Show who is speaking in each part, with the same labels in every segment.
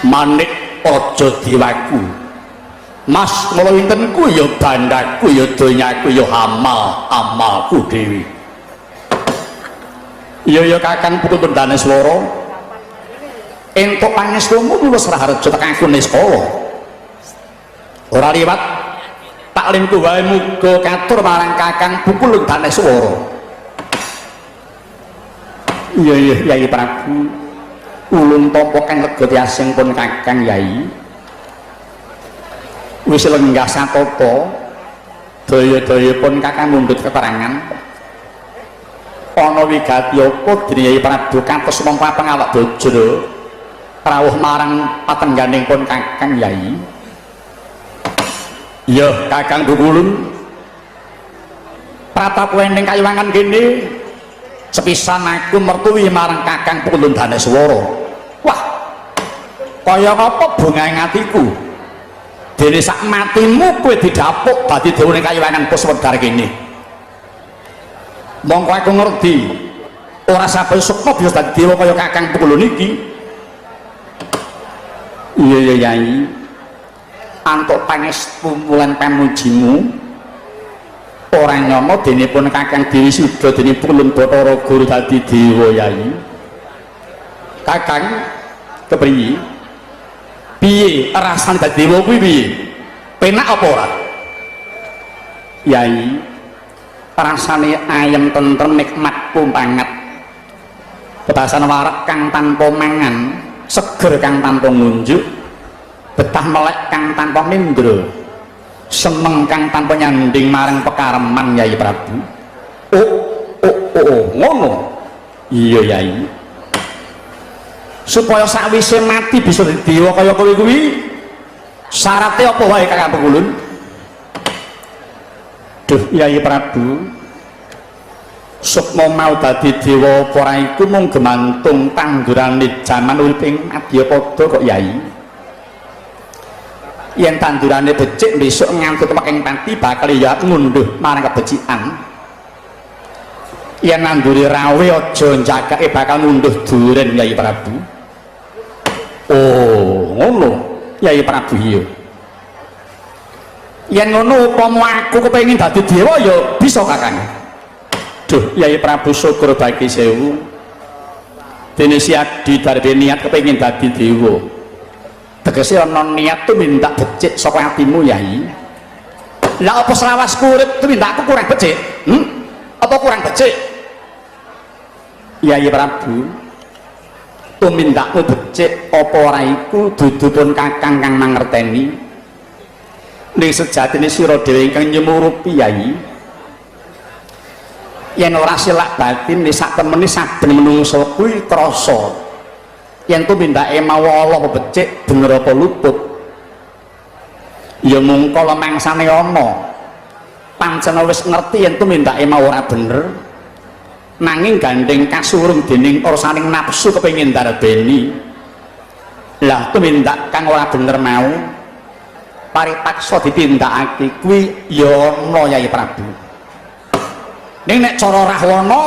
Speaker 1: Manik aja diwaku. Mas kala winten ku ya bandaku ya donyaku ya amal amalku dhewe. Iya ya Kakang Pukul Daneswara. Entuk pangestumu lulus raharja tekan aku niskala. Ora liwat taklimku wae muga katur marang Kakang Pukul Daneswara. Iya iya Yai Prabu. Ulun tampa kang lega tiasing pun Kakang Yai. Wis lenggah satata daya-daya pun Kakang mundhut keterangan. Ana wigati apa dene Yai Prabu katos mongko pangawak bajra rawuh marang patengganing pun Kakang Yai. Iya Kakang Bukulun, pratap wening kayuwangan kene sepisan aku mertuwi marang Kakang Pukulun Daneswara. Wah, kaya ngapa bungahe atiku dene sak matimu kowe didapuk dadi dewane kayuwangan Puswedar kene. Mongko aku ngerti ora saben sukma bisa dadi dewa kaya Kakang Pukulun iki. Iya iya Yai, antuk pangestu lan pamujimu ora nyono dene pun Kakang Dewi Suda dene Pulun Bathara Guru dadi dewa. Yai, Kakang kepriye, piye rasane dadi dewa kuwi, piye, penak apa ora? Yai, rasane ayem tentrem nikmat pumpangat, bebasan warak kang tanpa mangan, seger kang tanpa ngunjuk, betah melek kang tanpa mindra, seneng kang tanpa nyanding marang pekareman. Yai Prabu, oh oh oh, oh ngono. Iya Yai, supaya sakwise mati bisa dadi dewa kaya kowe kuwi syaratnya apa wae, Kakang Pekulun? Duh Yai Prabu, sukma mau dadi dewa apa ora iku mung gemantung tandurane jaman urip ing madyapada kok, Yai. Yen tandurane becik besok ngantuk tumekeng pati bakal ya ngunduh marang kebecikan. Yen nanduri rawe aja njagake bakal ngunduh duren. Yai Prabu, oh ngono. Yai Prabu, iya, yen ngono upama aku kepengin dadi dewa ya bisa, Kakang? Duh Yai Prabu, syukur bagi sewu dene si Adi darbe niat kepengin dadi dewa, tegese ana niat tumindak becik saka atimu. Yai, lah apa selawasku urip tumindakku kurang becik? Apa kurang becik? Yai Prabu, tumindakmu becik apa ora iku dudu pun Kakang kang mangerteni, ning sejatine sira dhewe ingkang nyumurupi. Yai, yen ora silak batin sak temene saben menungso kuwi krasa yen tumindake mau ala apa becik, bener apa luput. Ya mung kala mangsane ana pancen wis ngerti yen tumindake mau ora bener, nanging gandeng kasurung dening ursaning nafsu kepengin darbeni. Lah tumindak kang ora bener mau paripaksa ditindakake kuwi ya ana, Yai Prabu. Ning nek cara Rahwana,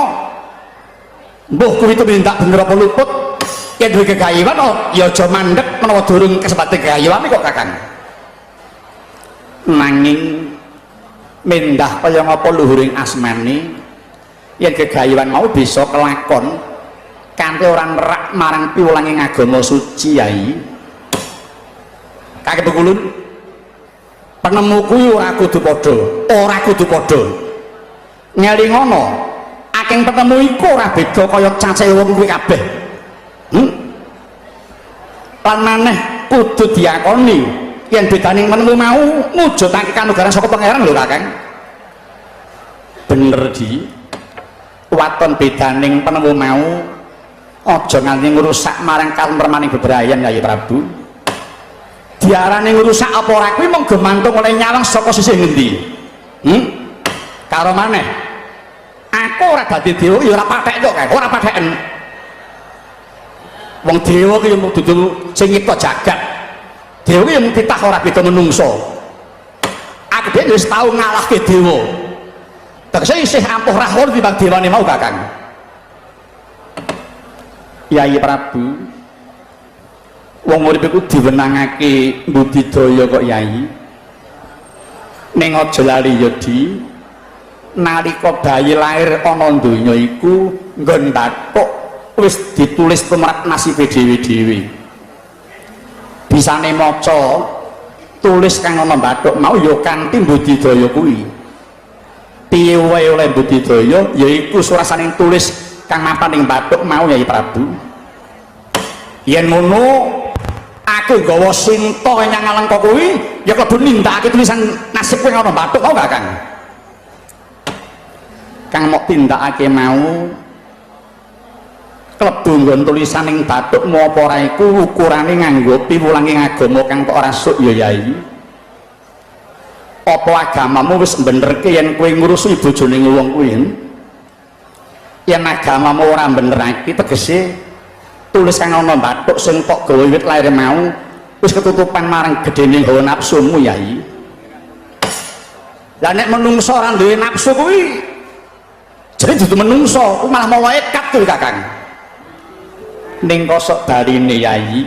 Speaker 1: mbuh kuwi tumindak bener apa luput, yen duwe gegayuhan, oh, ya aja mandek menawa durung kesempatan gegayuhane kok, Kakang. Nanging mendah kaya ngapa luhuring asmane, yen gegayuhan mau bisa kelakon kanthi ora nerak marang piwulanging agama suci. Yai, Kakek Bekulun, penemu kuwi ora kudu padha, ora kudu padha. Ngelingono aking penemu iku ora beda kaya cacahe wong kuwi kabeh. Lan maneh kudu diakoni yen bedaning penemu mau mujudake kanugrahan saka Pangeran lho, Kakang. Bener di waton bedaning penemu mau aja nganti ngrusak marang katentremaning bebrayan. Yai Prabu, diarani ngrusak apa ora kuwi mung gemantung oleh nyawang saka sisih ngendi. Karo maneh aku ora dadi dewa ya ora pathek kok, kae ora patheken. Wong dewa ki mung dudu sing nyipta jagat, dewa ki mung titah, ora beda menungso. Aku dhewe wis tau ngalahke dewa, tegese isih ampuh rahwana timbang dewane mau, Kakang. Yai Prabu, Wong urip iku diwenangake budidaya kok, Yai. Ning aja lali ya, Di. Nalika bayi lahir ana donya iku nggon bathuk wis ditulis tumrap nasibe dhewe-dhewe. Bisane maca tulis kang ana bathuk mau ya kanthi budidaya kuwi. Piye wae oleh budidaya yaiku surasaning tulis kang mapan ing bathuk mau, Yai Prabu. Yen ngono aku gawa Sinta nyang Alengka kuwi ya klebu nindakake tulisan nasib kowe ana bathuk mau gak, Kang? Kang mok tindakake mau klebu nggon tulisan ing bathukmu apa ora iku ukurane nganggo piwulange agama kang tok rasuk ya, Yai. Apa agamamu wis benerke yen kowe ngurusi bojone wong kuwi? Yen agamamu ora benerake, tegese tulis kang ana bathuk sing tok gawa wiwit lahir mau wis ketutupan marang gedene hawa nafsumu, Yai. Lah nek menungso ora duwe nafsu kuwi jadi dudu menungso, kuwi malah malaikat kuwi, Kakang. Ning kosok baline, Yai,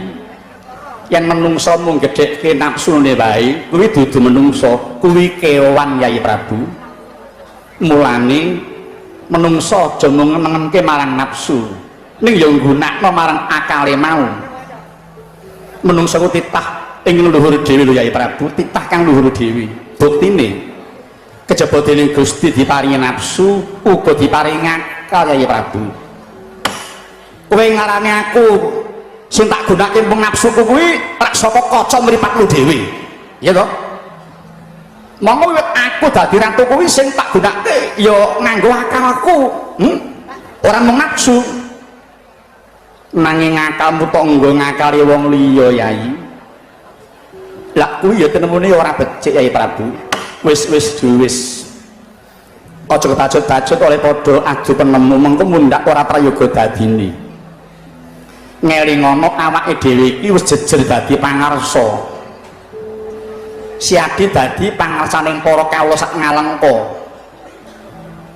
Speaker 1: yen menungso mung gedhekke nafsune wae kuwi dudu menungso, kuwi kewan, Yai Prabu. Mulane menungso aja mung ngenengke marang nafsu, ning ya nggunakno marang akale mau. Menungso ku titah ing luhur dhewe lho, Yai Prabu, titah kang luhur dhewe. Buktine kejaba dening Gusti diparingi nafsu uga diparingi akal, Yai Prabu. Kowe ngarani aku sing tak gunake mung nafsuku kuwi rak saka kaca mripatmu dhewe, iya toh? Monggo wiwit aku dadi ratu kuwi sing tak gunake ya nganggo akalku, Ora mung nafsu. Nanging akalmu tok nggo ngakali wong liya, Yai, lah kuwi ya tenemune ora becik, Yai Prabu. Wis wis wis, aja kebacut-bacut oleh padha adu penemu, mengko mundhak ora prayoga dadine. Ngelingono awake dhewe iki wis jejer dadi pangarsa. Siadi dadi pangarsaning para kawula sak Ngalengka.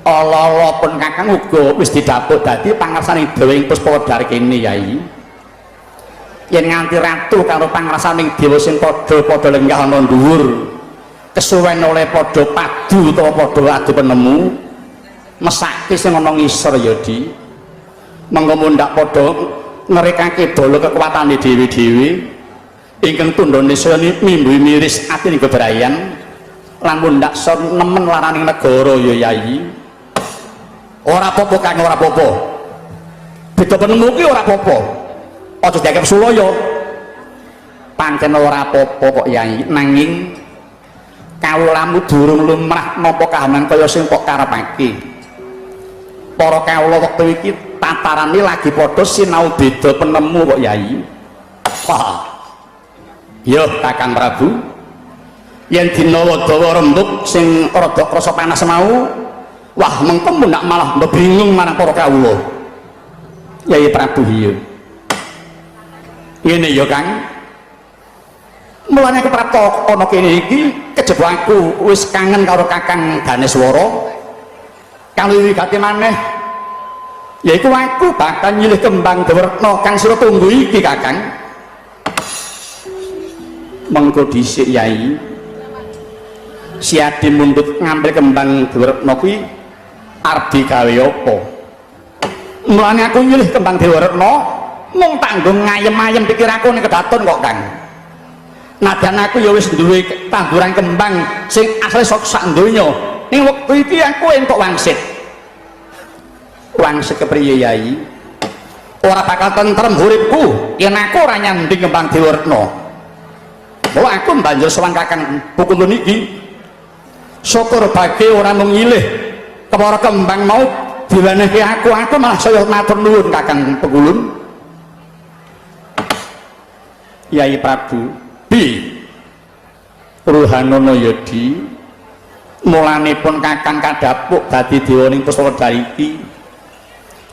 Speaker 1: Ala-ala pun Kakang uga wis didapuk dadi pangarsaning dewa ing Puspa kene, Yai. Yen nganti ratu karo pangarsaning dewa sing padha-padha lenggah ana dhuwur kesuwen oleh padha padu utawa padha adu penemu, mesake sing ana ngisor ya, Di. Mengko mundhak padha ngerekake bala kekuatane dhewe-dhewe ingkang tundhone saya mimbu miris atine bebrayan lan mundhak son nemen laraning negara ya, Yai. Ora apa-apa, Kang, ora apa-apa. Beda penemu ki ora apa-apa, aja dianggap sulaya. Pancen ora apa-apa kok, Yai, nanging kawulamu durung lumrah nampa kahanan kaya sing kok karepake. Para kawula wektu iki tatarane lagi padha sinau beda penemu kok, Yai. Wah. Yo, Kakang Prabu, yen dina dawa rembug sing rada krasa panas mau, wah mengko ndak malah bingung marang para kawula. Yai Prabu, iya. Ngene ya, Kang. Mulane aku prapta ana kene iki kejaba aku wis kangen karo Kakang Daneswara. Kang luwih wigati maneh yaiku aku bakal nyilih kembang Dewerna kang sira tunggu iki, Kakang. Mengko dhisik, Yai. Siadi mundut ngambil kembang Dewerna kuwi arep digawe apa? Mulane aku nyilih kembang Dewerna mung tak nggo ngayem-ayem pikiranku ning kedaton kok, Kang. Nadyan aku ya wis duwe tanduran kembang sing asale saka sak donya, ning wektu iki aku entuk wangsit. Wangsit kepriye, Yai? Ora bakal tentrem uripku yen aku ora nyanding kembang Dewerna. Mula aku banjur sowan Kakang Pukulun iki. Syukur bage ora mung nyilih kepara kembang mau diwenehke aku, aku malah saya matur nuwun, Kakang Pekulun. Yai Prabu, bi Ruhanono Yadi, mulane pun Kakang kadhapuk dadi dewa ning Puspa iki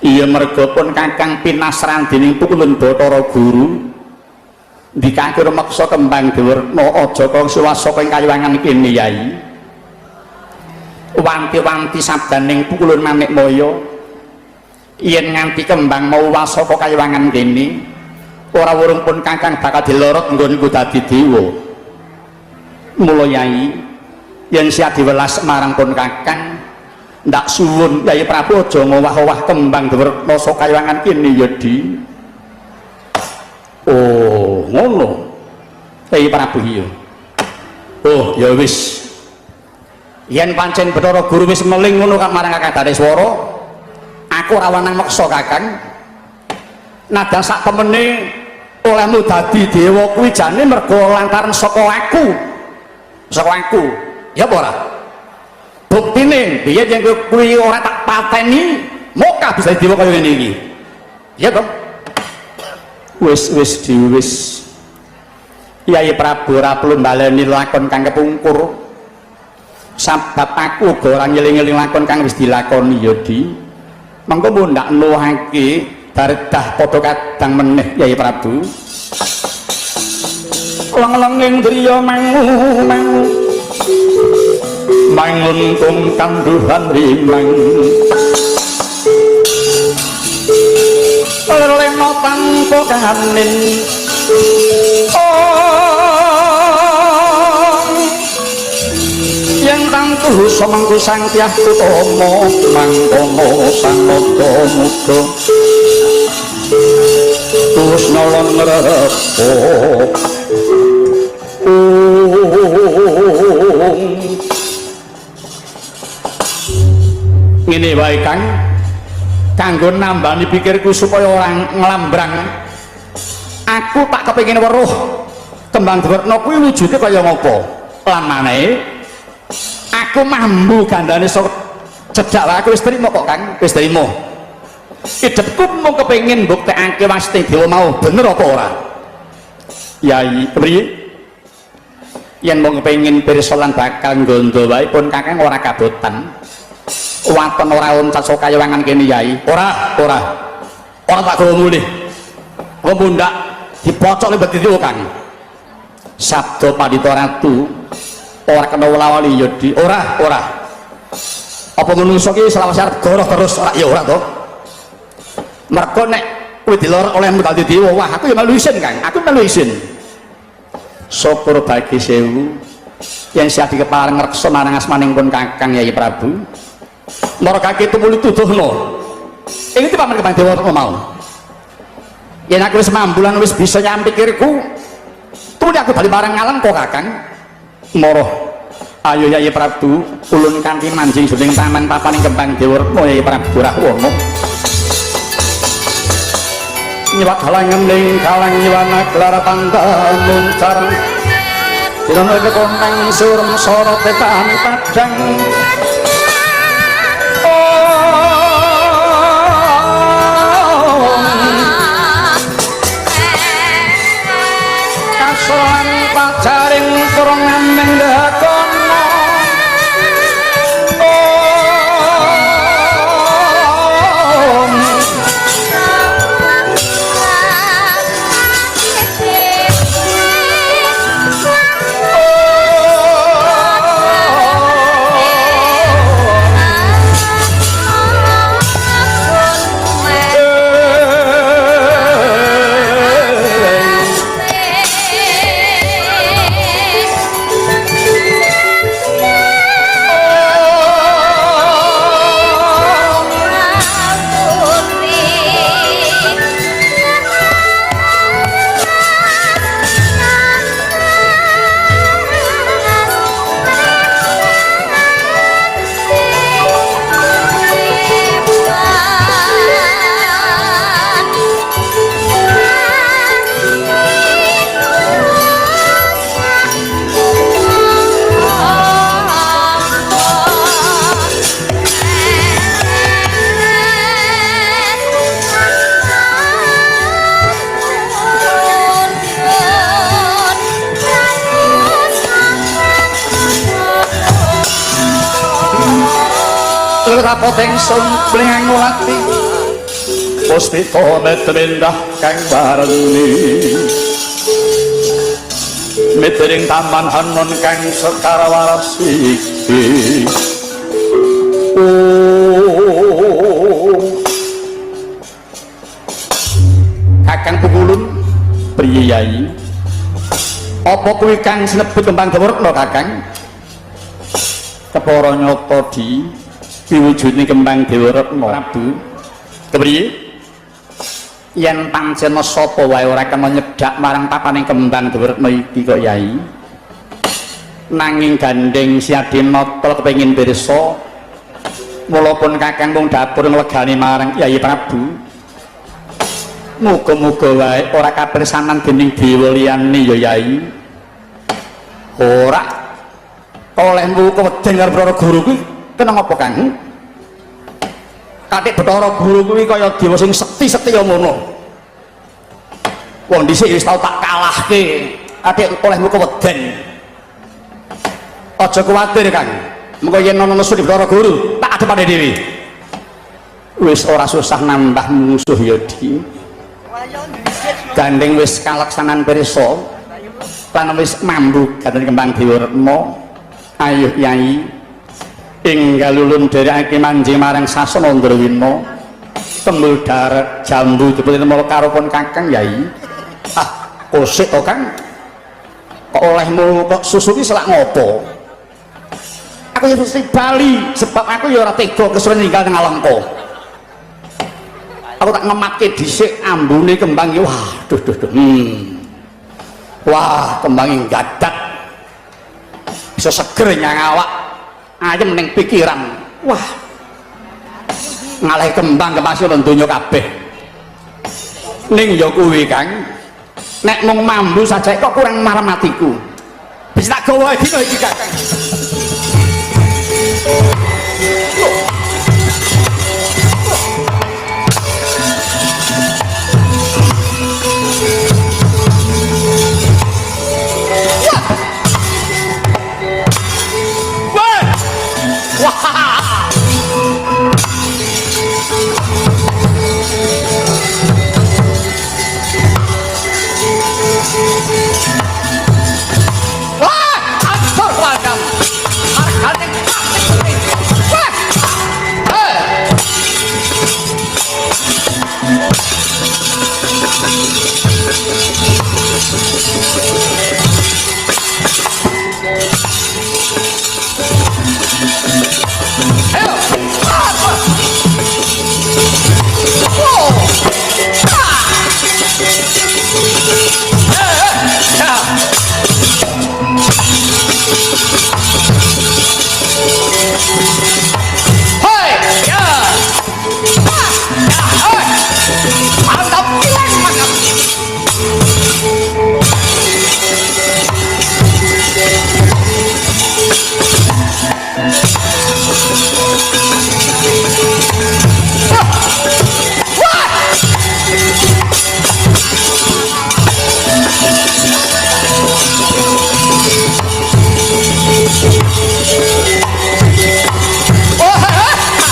Speaker 1: iya merga pun Kakang pinasran dening Pukulun Bathara Guru ndikake rumeksa kembang Dewerna aja kang siwasa ing kayuwangan kene, Yai. Wanti-wanti sabdaning Pukulun Manikmaya yen nganti kembang mau wasaka kayuwangan kene Ora wurung pun kakang bakal dilorot nggonku dadi dewa. Mula Yai, yen siap diwelas marang pun kakang, ndak suwun Yai Prabu aja ngowah-owah kembang Dewaretna saka kayangan kene ya Di. Oh, ngono. Yai Prabu iya. Oh, ya wis. Yen pancen Bathara Guru wis meling ngono kak marang Kakang Daneswara, aku ora wenang meksa Kakang. Nadyan sak temene olehmu dadi dewa kuwi jane mergo lantaran saka aku. Saka aku. Ya apa ora? Buktine biyen yen kuwi ora tak pateni, moka bisa dewa kaya ngene iki. Ya toh? Wis wis di wis. Yai Prabu ora perlu mbaleni lakon kang kepungkur. Sabab aku uga ora ngeling-eling lakon kang wis dilakoni ya Di. Mengko mundak nuhake daredah padha kadang meneh Yai Prabu. Leng-lenging driya mangu mangu. Mangun tung kanduhan rimang. Lelena tanpa kanin. Yang tangtuh semangku sang tiah utama mangkono sanada muda terus nolong ngrepo. Ngene wae Kang, kanggo nambani pikirku supaya ora nglambrang, aku tak kepengin weruh kembang Dewaretna kuwi wujude kaya ngopo. Lan manehe aku mambu gandane saka cedhak wae, aku wis trimo kok Kang, wis trimo. Idepku mung kepengin mbuktekake wasti dewa mau bener apa ora. Yai, kepriye? Yen mung kepengin pirsa lan bakal nggondo wae pun Kakang ora kabotan. Waton ora oncat saka kayangan kene Yai. Ora, ora. Ora tak gawa mulih. Engko mundak dipocok lebet itu Kang. Sabda Pandita Ratu ora kena wala-wali ya Di. Ora, ora. Apa menungso ki selawase arep goroh terus ora ya ora to. Mergo nek kuwi dilorok olehmu dadi dewa, wah aku ya melu isin Kang, aku melu isin. Syukur bagi sewu yen siap dikepareng ngreksa marang asmaning pun Kakang Yai Prabu. Mara kaki tumuli tuduhno. Ini paman kembang dewa mau. Yen aku wis mambu lan wis bisa nyam pikirku, tumuli aku bali marang Ngalengka Kakang. Mara ayo Yai Prabu ulun kanthi manjing jroning taman papaning kembang Dewaretna Yai Prabu Rahwana. Nyiwat halangan ning kalang nyiwana gelar pantamuncar. Dina kekondang surem sorot tekan padang. Kasolan pacaring kurang ngameng dakono. Rapot ingsun mlingang ngulati puspita medrendah kang warni mitring taman hanon kang sekar warasiki. Oh Kakang Pukulun Yai? Apa kuwi kang sinebut Kembang Dewaretna, Kakang? Kepara nyata di piwujudne Kembang Dewaretna. Prabu, kepriye? Yen pancen sapa wae ora kena nyedhak marang papaning Kembang Dewaretna iki kok, Yai. Nanging gandeng si Adinata kepengin pirsa, mula pun Kakang mung dapur nglegani marang Yai Prabu. Muga-muga wae ora kapirsanan dening dewa liyane ya, Yai. Ora olehmu keweden karo Bathara Guru kuwi kena ngapa, Kang? Katik Bathara Guru kuwi kaya dewa sing sekti-sekti ya ngono. Wong dhisik wis tau tak kalahke, katik olehmu keweden. Aja kuwatir, Kang. Mengko yen ana nesu di Bathara Guru, tak adepane dhewe. Wis ora susah nambah musuh ya, Di. Gandeng wis kalaksanan pirsa lan wis mambu gandeng Kembang Dewaretna. Ayo Yai, enggal ulun dherekake manjing marang sasana Andrawina. Tembul dar jambu dipun karopun Kakang, Yai. Ah, kosik to, Kang? Kok olehmu kok susu ki selak ngopo? Aku ya mesti bali sebab aku ya ora tega kesuwen ninggal nang Alengka. Aku tak ngematke dhisik ambune kembang iki. Wah, duh duh duh. Wah, kembange gadat. Bisa seger nyang awak, ayem ning pikiran. Wah. Ngalih kembang kemasi ana donya kabeh. Ning ya kuwi, Kang. Nek mung mambu saja kok kurang marem atiku. Bisa tak gawa dina iki, Kakang. Wah! Wah, atur wadam. Hargane wah. Eh. Ayo. Ah. Oh. Ah. Eh, eh. Ya. Hei, ya. Ah, ya, hei. Mantap, hilang, mantap. Wah! Oh, hei, hei.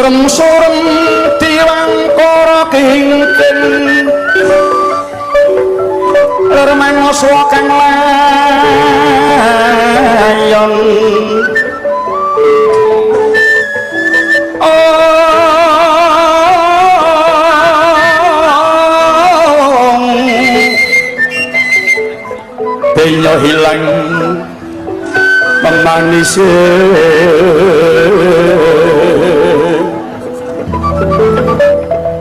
Speaker 1: Surem-surem diwangkara kingkin lir manuswa kang layon. Denya hilang memanise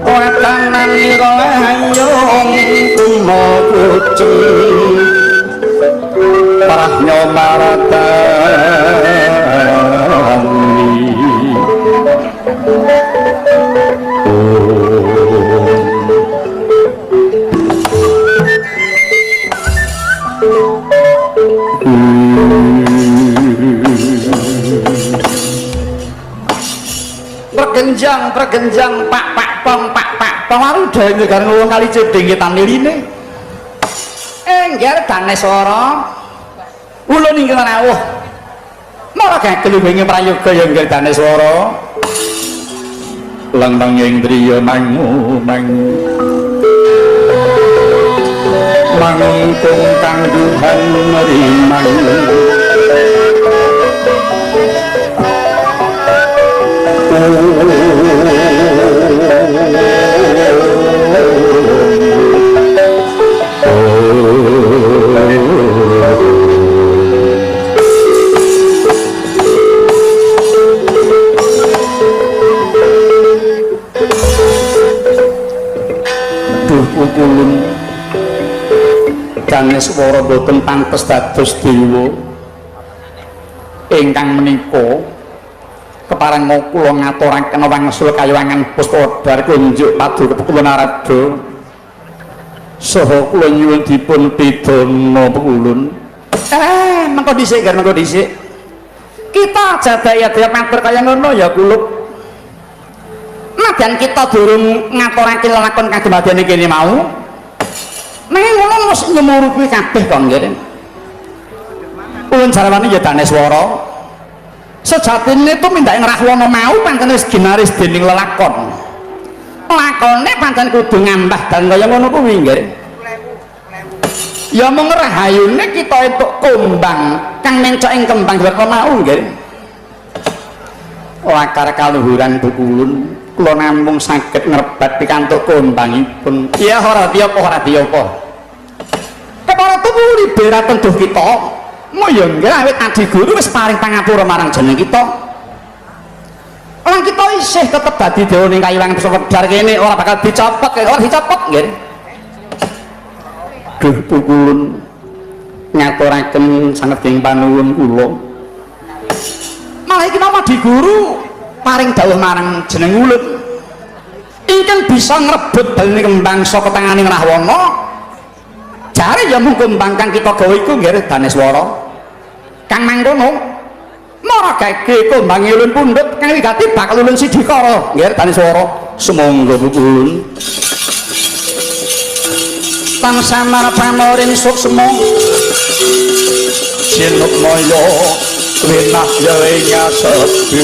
Speaker 1: wetanan ira ayung tuma kucing parahnya maratani. Pergenjang, pergenjang, pak pak pong, pak pak pong, aruda nyegar ngulung kali ceding taniline. Engger Daneswara, ulun ingkang rawuh. Mara gagel wingi prayoga ya engger Daneswara. Lengteng ing driya mangu mangu. Mangungkung kang duhan rimang. Duh pukulun Daneswara boten pantes dados dewa ingkang menika kepareng kula ngaturaken wangsul kayuwangan Puspadar kunjuk paduka kula Narada saha kula nyuwun dipun pidana pukulun. Mengko dhisik gar mengko dhisik kita aja daya-daya matur kaya ngono ya kulup. Nadyan kita durung ngaturake lelakon kang dumadene kene mau nanging ngono wis nyumurupi kabeh kok nggih. Ulun jarwane ya Daneswara sejatine tumindake Rahwana mau pancen wis ginaris dening lelakon. Lakone pancen kudu ngambah dan kaya ngono kuwi nggih. Ya mung rahayune kita entuk kumbang kang mencok ing kembang werna mau nggih. Lakar kaluhuran pukulun kula namung saged ngrebat pikantuk kumbangipun. Ya ora diapa ora diapa. Kepara tuku liberaken duh kita. Mo ya nggih awit adi guru wis paring pangapura marang jeneng kita. Lan kita isih tetep dadi dewa ning Kayuwangan Puspadar kene ora bakal dicopot, ora dicopot nggih. Duh pukulun ngaturaken sanget ing panuwun kula. Malah iki nama di guru paring dawuh marang jeneng ulun ingkang bisa ngrebut baline kembang saka tanganing Rahwana. Jare ya mung kembang kang kita gawe iku nggih Daneswara. Kang mangkono mara gage kumbange ulun pundhut kang wigati bakal ulun sidikara nggih Daneswara. Sumangga ulun tansah pamoring suksma sinukmaya winah ya ing asepi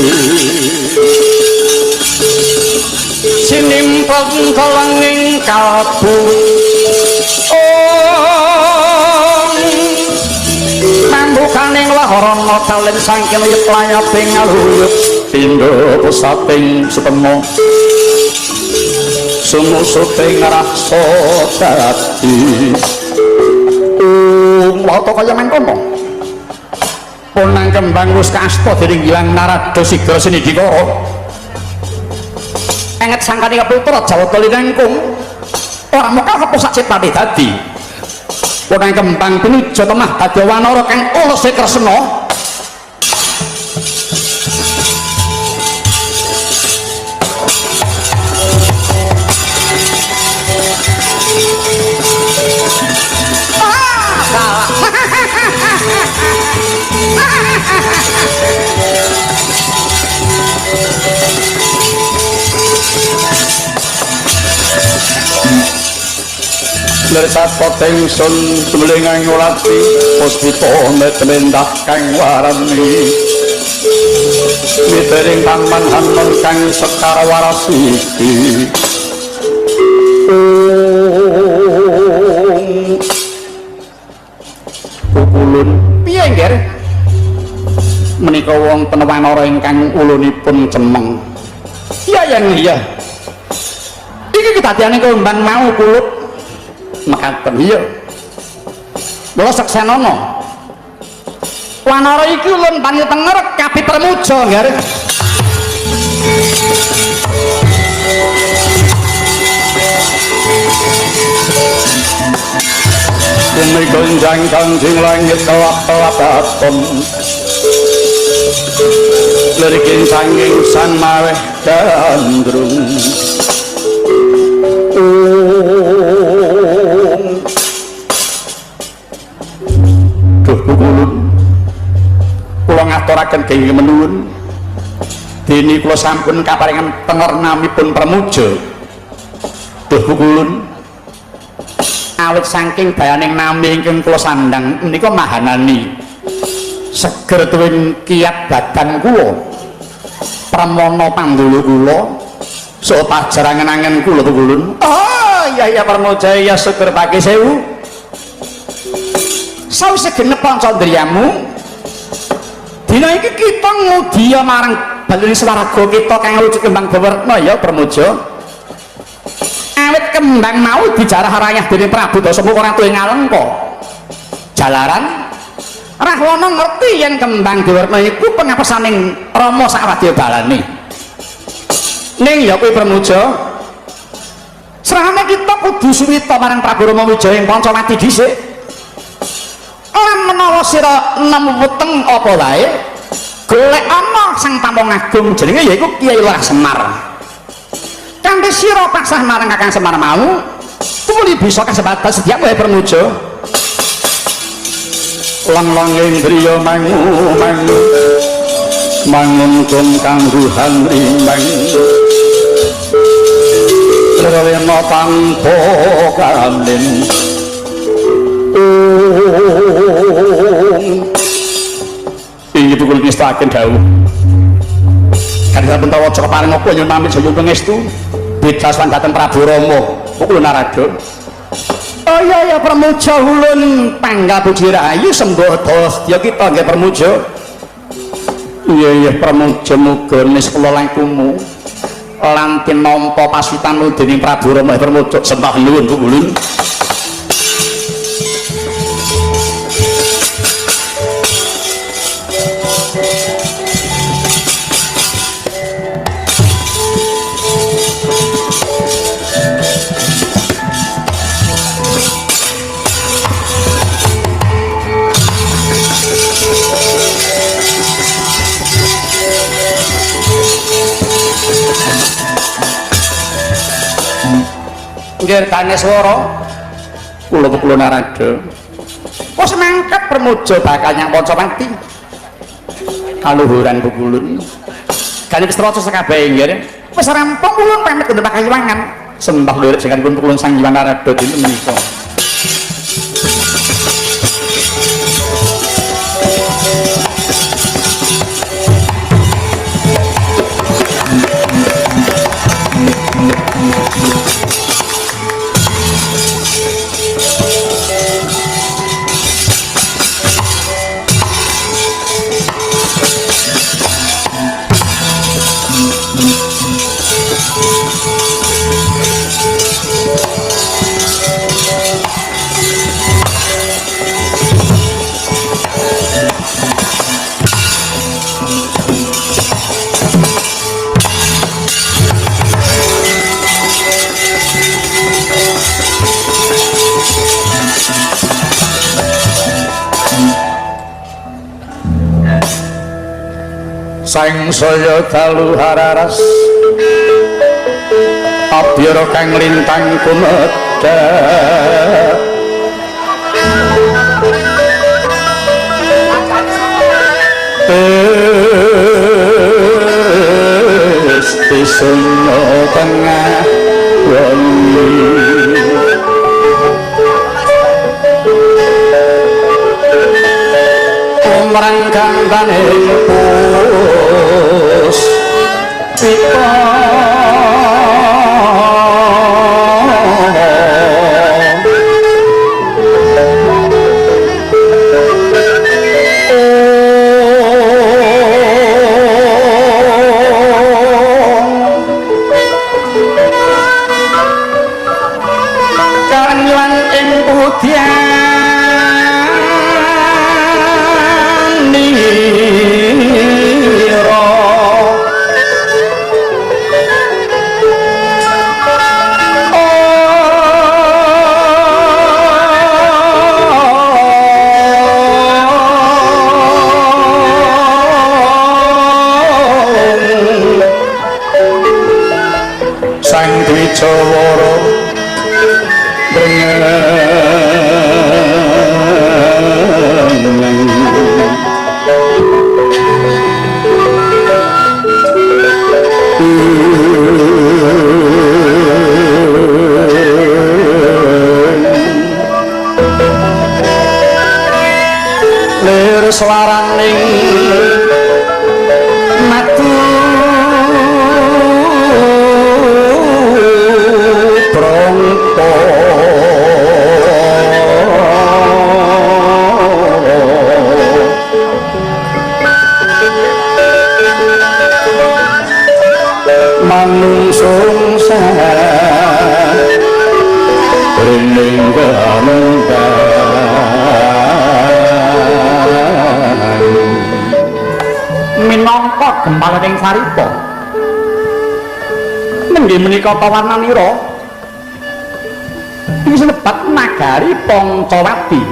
Speaker 1: sinimpel kelenging kalbu mambukaning laharana kalen saking layaping aluyup pindha pusating sutema sumusuting rasa dadi wata kaya mangkono ponang kembang wis kaasta dening Hyang Narada Sigra Sinidikara enget sangkane keputra Jawata linangkung ora mokal apa sak cipate dadi ponang kembang pinuja temah dadi wanara kang ulese Kresna. Lersat ingsun sumlingang ngulati puspita metumindak kang warani Mitering taman hanon kang sekar warasiki. Pukulun piye nggih? Menika wonten wanara ingkang ulunipun cemeng. Iya yen iya. Iki kedadiane kembang mau kulut mekaten iya. Mula seksenana. Wanara iki ulun panitenger kabeh Pramuja nggih. Bumi gonjang kanjing langit kelap-kelapaton lirikin sanging san maweh gandrung. Duh pukulun kula ngaturaken kenging menuwun dene kula sampun kaparingan pengernamipun Pramuja. Duh pukulun awit saking bayaning nami ingkang kula sandhang menika mahanani seger tuwin kiat badan kula pramana pandulu kula saha pajarangan-angen kula pukulun. Oh iya iya Pramuja ya seger pake sewu sawise genep pancandriyamu dina iki kita ngudiya marang baleni swarga kita kang lucu kembang Bawerna ya Pramuja. Awit kembang mau dijarah rayah dening Prabu Dasamuka Ratu ing Alengka. Jalaran Rahwana ngerti yen kembang Dewarna iku pengapesaning Rama sawadya balane. Ning ya kuwi Pramuja, srahane kita kudu suwita marang Prabu Rama Wijaya ing Pancawati dhisik. Lan menawa sira nemu weteng apa wae, golek ana Sang Pamong Agung jenenge yaiku Kyai Lurah Semar. Kanthi sira pasrah marang Kakang Semar mau, tumuli bisa kasempatan sediak wae Pramuja. Lang-lang indriya mangu mangu manguntung kangguhan rimang lelena tanpa kanin. Inggih pukul ngestaken dawuh. Kadang sampun tawa keparing apa nyuwun pamit jaya pangestu beda sowan dhateng Prabu Rama pukul Narada. Oh iya iya Pramuja ulun panggah puji rahayu sembada sedya kita nggih Pramuja. Iya iya Pramuja muga niskala langkumu lan tinampa pasutan dening Prabu Rama Pramuja sembah nuwun ulun. Nggih Daneswara kula kula Narada wis mangkat Pramuja bakal nyang Pancawati kaluhuran pukulun kali wis traca sekabehe nggih wis rampung ulun pamit kendhep pakayuwangan sembah lirik jenenganipun pukulun Sang Hyang Narada dinten menika. Sang saya dalu hararas abyara kang lintang kumedhak Tisunno tengah wengi umrang gandane pun Minangka gempalaning sarita nenggih menika pawarnanira ing sinebat nagari Pancawati.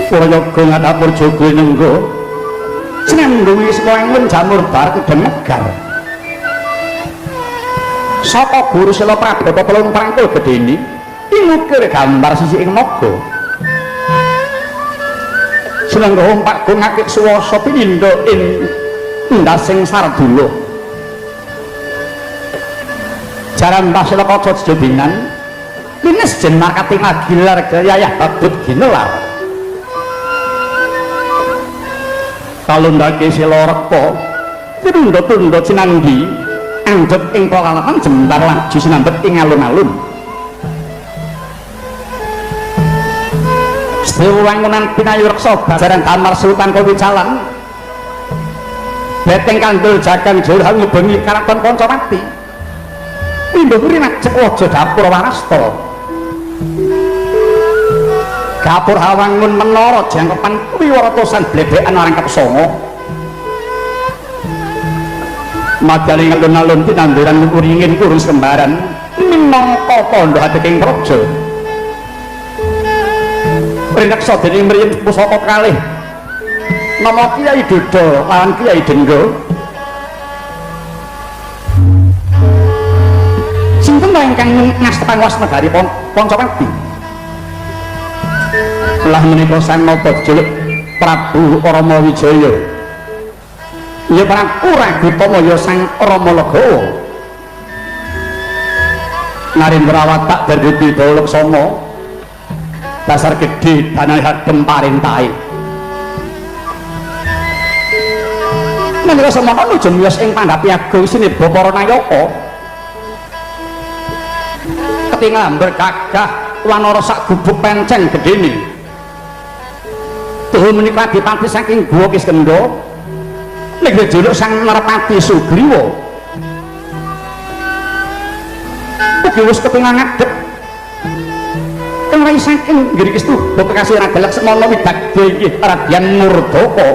Speaker 1: Prayoga ngadhapur jaga nengga sinandhungi swangun jamur bar kedhem megar. Saka guru Sela Prabata telung prangkul gedhene ingukir gambar sisi ing naga. Sinangga ompak gong akik suwasa pinindha ing ndasing sardula. Jaran Mbah Sela kaca jejobinan linis jenar katingal gilar gayah babut ginelar. Kalundhake sila rekta tinunda-tunda cinanggi andhep ing palalaman jembar laju sinambet ing alun-alun. Sewu wangunan pinayureksa bajaran kamar Sultan Kawicalan beteng kandul jagan jurang ngubengi karaton Pancawati. Pindha puri najek waja dapur warasta. Dapur hawangun menara jangkepan wiwaratosan blebekan marang Kepsanga. Madyaning alun-alun tinanduran uringin kurung kembaran minangka tandha adeking praja. Rineksa dening mriyem pusaka kalih nama Kyai Dodo lan Kyai Denggo. Sinten ingkang ngastepang was negari Pancawati? Lah menika Sang Nata jejuluk Prabu Rama Wijaya. Ya Prabu Ragutama ya Sang Rama Legawa. Narendra watak berbudi bawa laksana dasar gedhe danane hadem parintahe. Nalika semana nuju miyos ing pandhapi agung sineba para nayaka. Ketingal bergagah wanara sak gubuk penceng gedhene. Tuhu menika adipati saking Guwa Kiskendha ning jejuluk Sang Narpati Sugriwa. Ugi wis ketingal ngadhep kang rai saking Giri Kistuba kekasih Raja Laksmana widagda inggih Radyan Murdaka.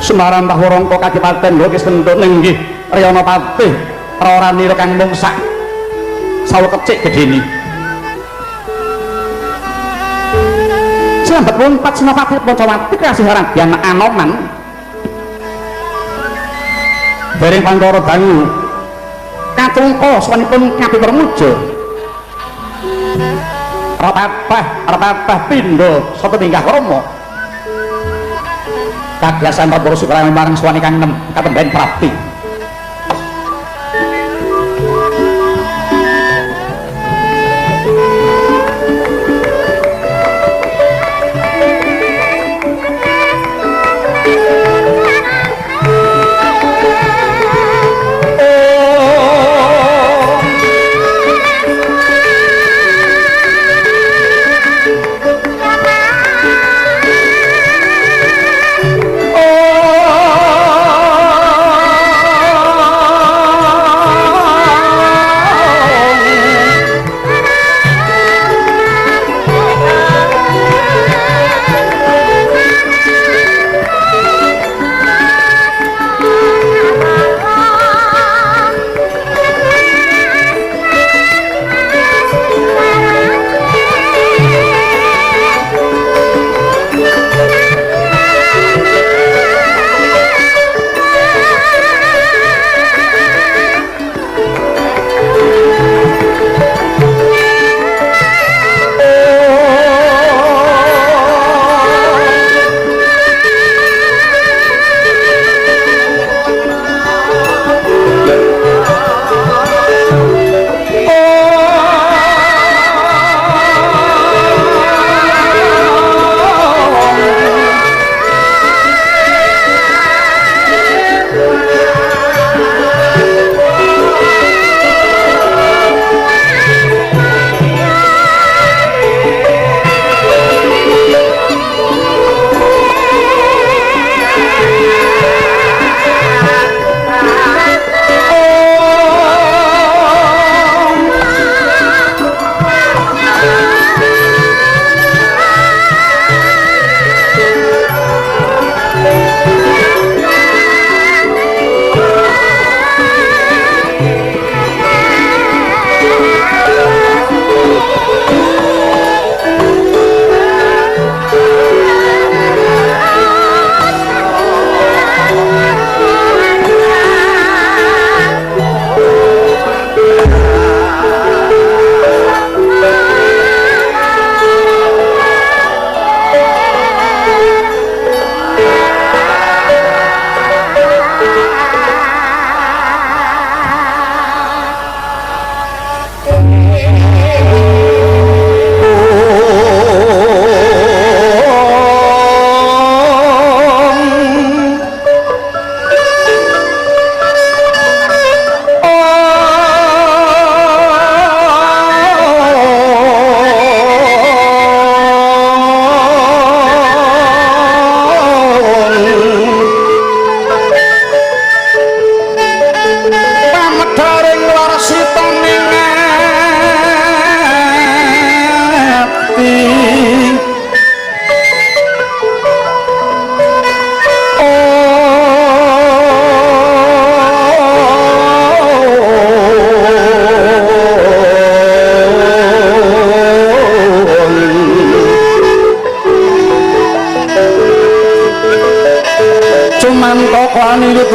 Speaker 1: Sumarambah Warangka kadipaten Guwa Kiskendha nenggih Riyana Patih Raranira kang mung sak sawu kecik gedhene. Sambet wonten Senopati Pancawati kasih Radyan Anoman. Dereng pantara dangu katungka sawanipun Kapipramuja. Repapah pindha sata tingkah krama. Kaglasan Prabu Sukrama marang suwani kang nem katemben prapti.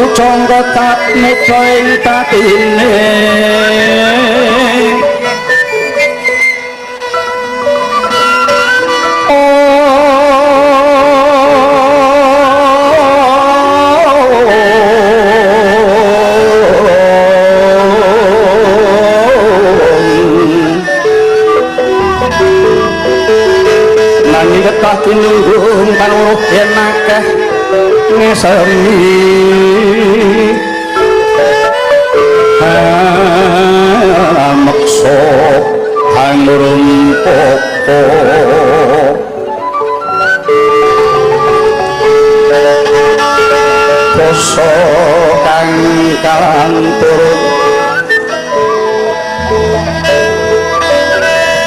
Speaker 1: Pujangga tatmita ing batine. Nanging ketah tinunggung panuruh yen akeh ngesemi meksa hangurung poko basa kang kalantur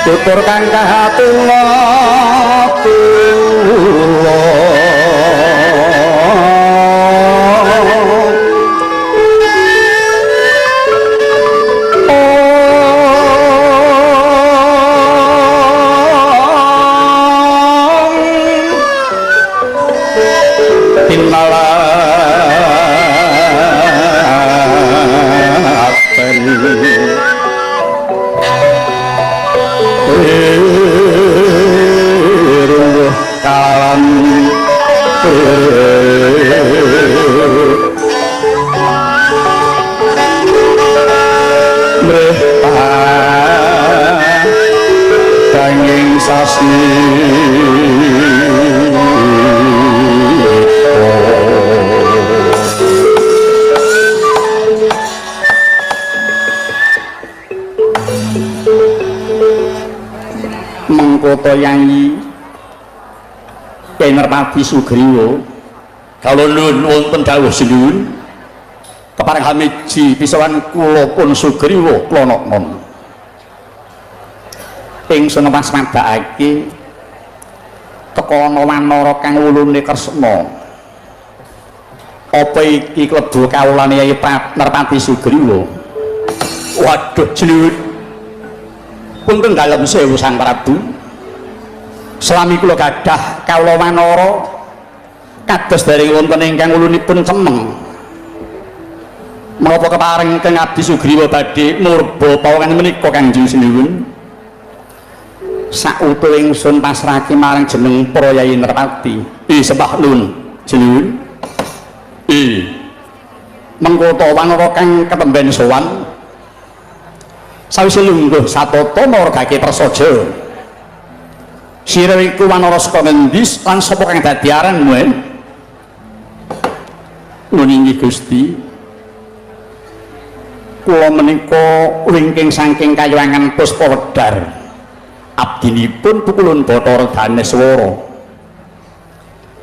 Speaker 1: tutur kang kahatula kula. Mengkoto Yayi Kyai Merpati Sugriwa kala nuwun wonten dawuh sinuwun kepareng hamiji pisawan kula pun Sugriwa klonoknon ingsun waspadakake teka ana wanara kang wulune Kresna. Apa iki klebu kawulane Yayi Merpati Sugriwa? Waduh sinuwun, punten dalem sewu Sang Prabu, selami kula gadah kawula wanara kados dereng wonten ingkang wulunipun cemeng. Menapa kepareng Kang Abdi Sugriwa badhe murba pawongan menika Kanjeng Sinuwun? Sautuh ingsun pasrahake marang jeneng para Yayi Merpati. Sembah nuwun sinuwun. Mengko ta wanara kang ketemben sowan sawise lungguh satata margake prasaja. Sira iku wanara saka ngendi lan sapa kang dadi aranmu? Nuwun inggih Gusti. Kula menika wingking saking Kayuwangan Puspa Wedhar. Abdinipun Pukulun Bathara Daneswara.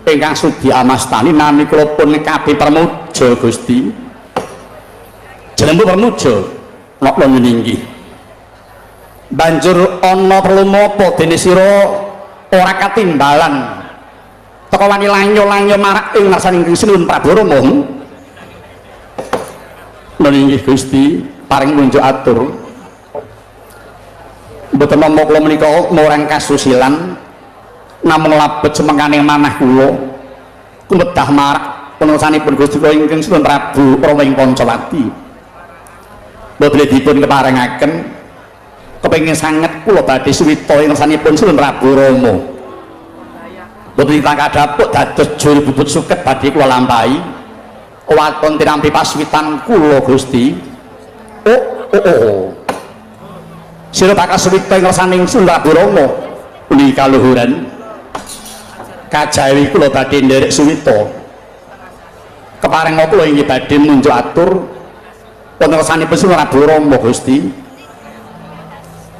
Speaker 1: Ingkang sudi amastani nami kula pun Kabi Pramuja Gusti. Jenengmu Pramuja? Napa inggih. Banjur ana perlu napa dene sira ora katimbalan teka wani lanyo-lanyo marak ing ngarsaning Sinuwun Prabu Rama? Nuwun inggih Gusti, paring munjuk atur. Mboten nampa kula menika marang kasusilan namung labet semengkaning manah kula kumedhah marak panursanipun Gusti kula ingkang Sinuwun Prabu Rama ing Pancawati. Mboten dipun keparengaken kepengin sanget kula badhe suwita ing ngarsanipun Sinuwun Prabu Rama. Mboten kadhapuk dados juru bubut suket badhe kula lampahi waton tinampi paswitan kula Gusti. Oh oh oh. Sira bakal suwita ing ngarsaning Sinuwun Prabu Rama punika kaluhuran kajawi kula badhe nderek suwita. Kepareng kula inggih badhe munjuk atur wonten ngarsanipun Sinuwun Prabu Rama Gusti.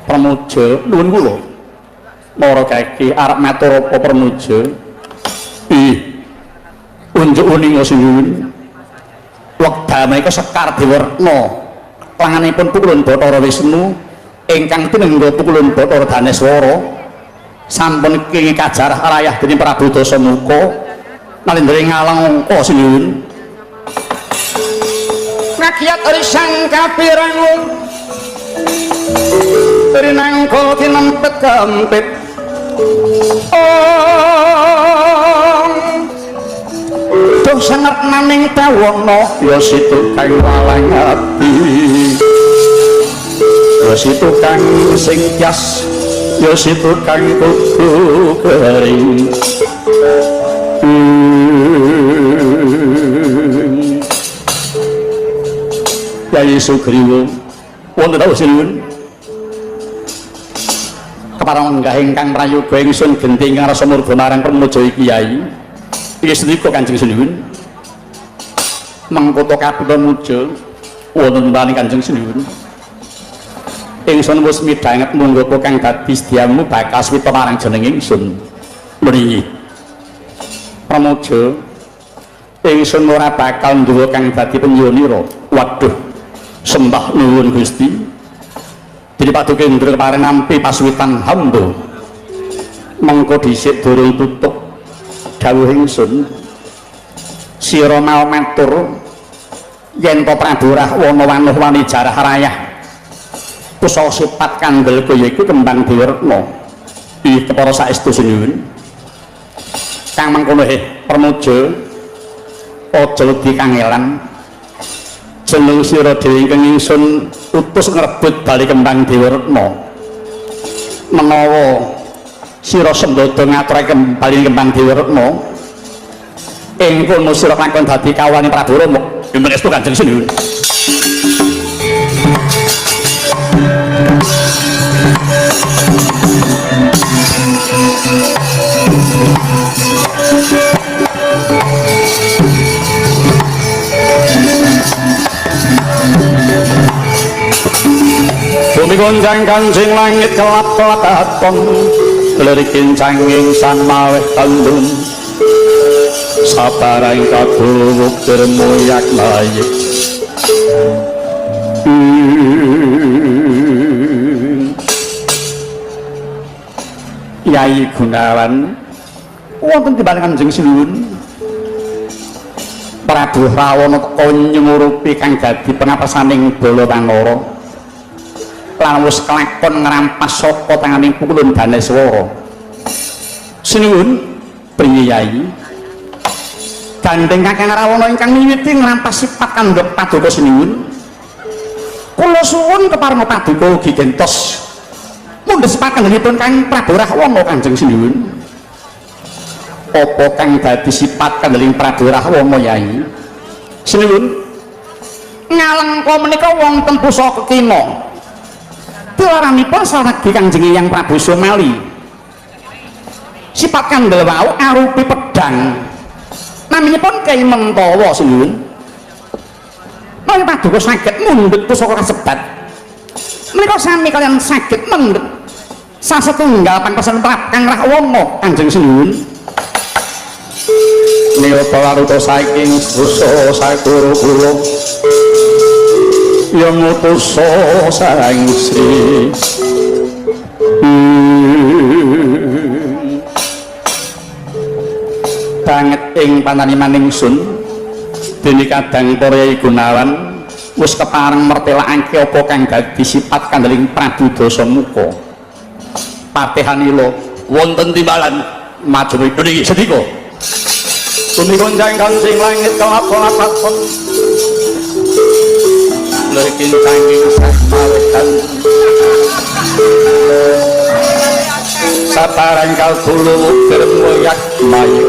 Speaker 1: Pramuja nuwun kula mara kaki arep matur apa Pramuja? Unjuk uninga sinuwun. Wekdal menika Sekar Dewerna langanipun Pukulun Bathara Wisnu ingkang tinengga Pukulun Bathara Daneswara sampun kenging kajarah rayah dening Prabu Dasamuka nalindra ngalangka sinuwun. Ngagiat risang kapirangun rinangka tinempet kempit. Ong duh sanget naning bawana ya situ kang walang ati ya situ kang sing tias ya situ kang kudu kering. Yai Sugriwa wonten dawuh sinuwun kepareng lenggah ingkang prayoga ingsun genti ingkang rasa murba marang pramoja iki Yai. Iki sendika Kanjeng Sinuwun mengkota kapita muja wonten mbane Kanjeng Sinuwun ingsun wis midhanget munggo kang dadi sedyamu bakal swita marang jeneng ingsun. Mriki pramoja ingsun ora bakal nduwe kang dadi penyuwunira. Waduh, sembah nuwun Gusti. Dene Paduka Indra kepareng nampi pasuwitan hamba. Mengko dhisik durung tutuk dawuh ingsun. Sira mau matur yen to Prabu Rahwana wanuh wani jarah rayah. Pusaka sipat kandel kaya iku kembang Dewaretna. Ih kepara saestu sinuwun. Kang mangkono he Pramoja aja wedi kangelan. Jeneng sira dhewe ingkang ingsun utus ngrebut bali kembang Dewaretna. Menawa sira sembada ngaturake bali kembang Dewaretna, ing kono sira kakon dadi kawulane Prabu Rama. Yen estu Kanjeng Sinuwun. Bumi gonjang kanjing langit kelap-kelap katon kleri kincanging san maweh kandun sabarang kaduwuk dermoyak mayik. Yai Gunawan wonten timbang Kanjeng Sinuwun. Prabu Rahwana teka nyumurupi kang dadi pengapesaning bala Wanara lan wis kelakon ngrampas saka tanganing pukulun Daneswara. Sinuwun priye Yai? Gandeng Kakang Rahwana ingkang miwiti ngrampas sifat kandhek paduka sinuwun. Kula suwun kepareng paduka ugi gentos mundhut sepakandhenipun Kang Prabu Rahwana Kanjeng Sinuwun. Apa kang dadi sifat kandheling Prabu Rahwana Yai? Sinuwun ngalengka menika wonten pusaka kekina. Tilaranipun saragi Kanjeng Hyang Prabu Sumali. Sifat kandhel wau arupi pedhang. Naminipun Kyai Mentawa sinuwun. Menawi paduka saged mundhut pusaka kasebat, menika sami kaliyan saged mendhet sasetunggal pangpesen Kang Rahwana Kanjeng Sinuwun. Nirata laruta saking rusa sakuru kula yang ngutus sang Sri. Banget ing pananiman ingsun dene kadang para Yai Gunawan wis kepareng mertelakake apa kang dadi sifat kandheling Prabu Dasamuka. Patehanila wonten timbalan maju niki sedika. Bumi gonjang kancing langit kelap-kelap lekin canging sakmalekan sabarang kalbulu bermoyak mayik.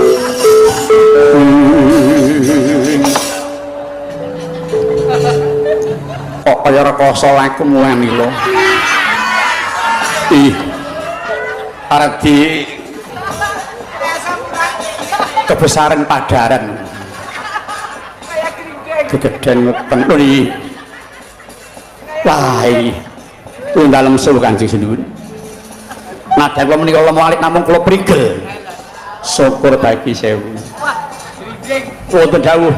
Speaker 1: Kok kaya rekoso laku muanila. Ih arep di kebesaran padaran gegeden weteng lho iki. Wah iki dalem sewu Kanjeng Sinuwun. Nadyan kula menika lemo alit namung kula prigel. Syukur bagi sewu. Wonten dawuh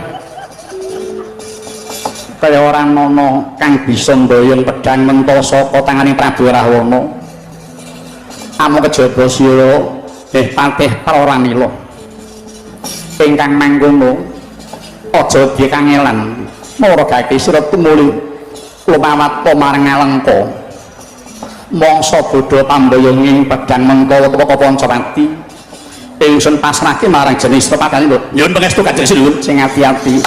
Speaker 1: kaya ora ana kang bisa mboyong pedhang mentha saka tanganing Prabu Rahwana. Amung kejaba sira patih Praranila. Ingkang mangkono aja dikangelan maragake sira tumuli lumawata marang Alengka. Mangsa bodho pamboyonging pedhang mentha tepaka Pancawati Ingsun pasrahke marang jenis tepatane lho. Nyuwun pangestu Kanjeng Sinuwun sing ati-ati.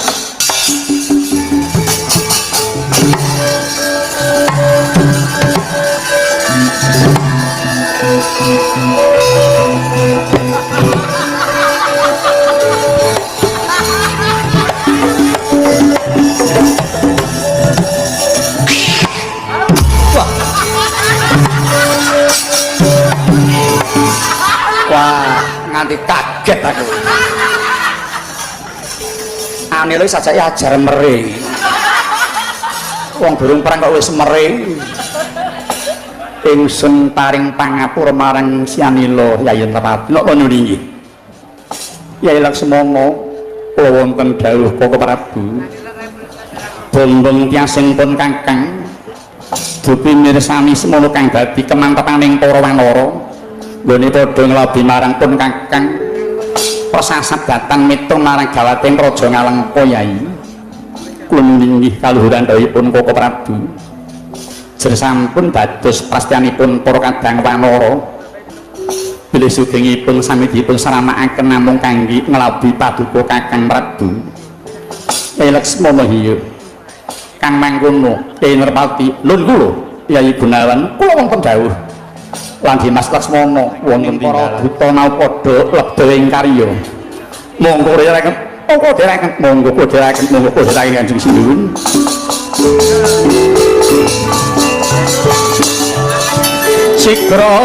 Speaker 1: Wah, nganti kaget aku. Anile sajake ajar mere. Wong durung perang kok wis mere. Ingsun paring pangapura marang Si Anila Yayi Nerpati. Napa nyuwun inggih? Yai Laksmana kula wonten dawuh Koko Prabu. Bombong tiasing pun kakang dupi mirsani semono kang dadi kemantepaning para wanara. Nggone padha nglabi marang pun kakang persasat datan mitung marang gawating raja Ngalengka Yai. Kula nyuwun inggih kaluhuran dawuhipun Koko Prabu. Jer sampun dados prastyanipun para kadang wanara bilih sugengipun sami dipun saramakaken namung kangge nglabi paduka Kakang Prabu. Yai Laksmana hiya kang mangkono Kyai Nerpati lun kula Yai Gunawan kula wonten dawuh lan Dimas Laksmana wonten para duta mau padha lebda ing karya. Monggo dherekaken, monggo dherekaken, monggo dherekaken, monggo dherekaken Kanjeng Sinuwun. Sigra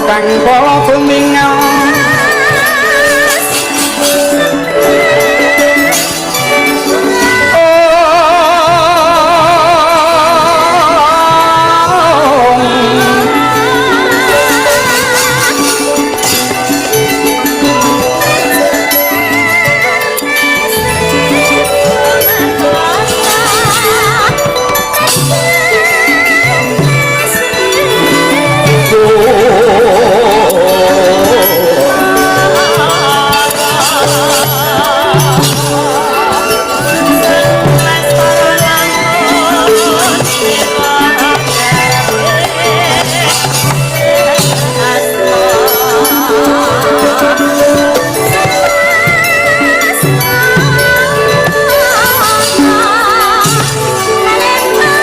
Speaker 1: kang kala tuming